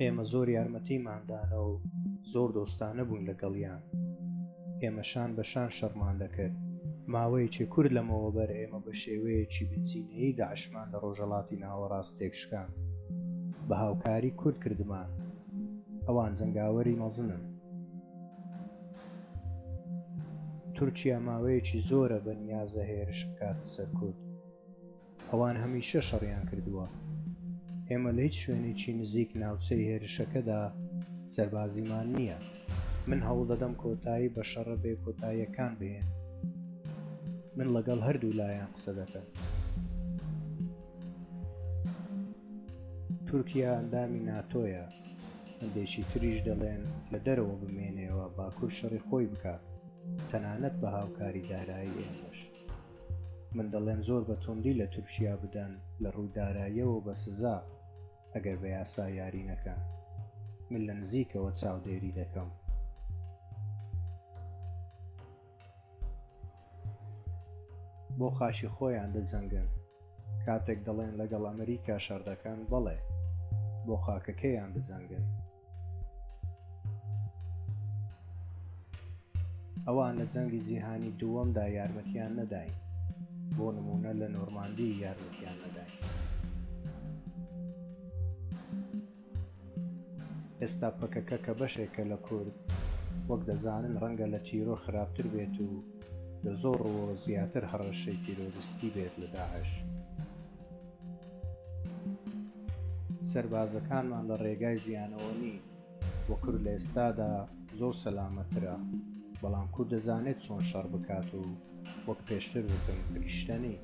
ئێمە زۆر یارمەتیمان دانە و زۆر دۆستانە بووین لەگەڵیان. ئێمە شان بە شان شەڕمان دەکرد. ماوەیەکی کورت لەمەوەبەر ئێمە بە شێوەیەکی بنچینەیی داعشمان لە ڕۆژهەڵاتی ناوەڕاست تێکشکاند. بە هاوکاری کورد کردمان. ئەوان جەنگاوەری مەزنن. تورکیا ماوەیەکی زۆرە بە نیازە هێرش بکاتە سەر کورد. ئەوان هەمیشە شەڕیان کردووە. ئێمە لە هیچ شوێنێکی نزیک ناوچەی هێرشەکەدا سەربازیمان نییە. من هەوڵدەدەم کۆتایی بە شەڕە بێ کۆتاییەکان بهێنم. من ڵەگەڵ هەردوو لایان قسە دەکەم. تورکیا ئەندامی ناتۆیە، هەندێکی تریش دەڵێن لە دەرەوە بمێنێەوە با کورد شەڕی خۆی بکات، تەنانەت بە هاوکاری دارایی ئێمەش. من دەڵێم زۆر بە توندی لە تورکیا بدەن لە ڕووی داراییەوە بە سزا ئەگەر بە یاسا یاری نەکەن. من لە نزیکەوە چاودێری دەکەم. بۆ خاکی خۆیان دەجەنگن. کاتێک دەڵێن لەگەڵ ئەمریکا شەڕ دەکەن، بەڵێ، بۆ خاکەکەیان دەجەنگن. ئەوان لە جەنگی جیهانی دووەمدا یارمەتیان نەداین، بۆ نموونە لە نۆرماندی یارمەتیان نەداین. ئێستا پەکەکە کە بەشێکە لە کورد، وەک دەزانن ڕەنگە لە تیرۆر خراپتر بێت و لە زۆر ڕووەوە زیاتر هەڕەشەی تیرۆریستی بێت لە داعش. سەربازەکانمان لە ڕێگای زیانەوە نین و کورد لە ئێستادا زۆر سەلامەتترە، بەڵام کورد دەزانێت چۆن شەڕ بکات و وەک پێشتر وتم فریشتە نین.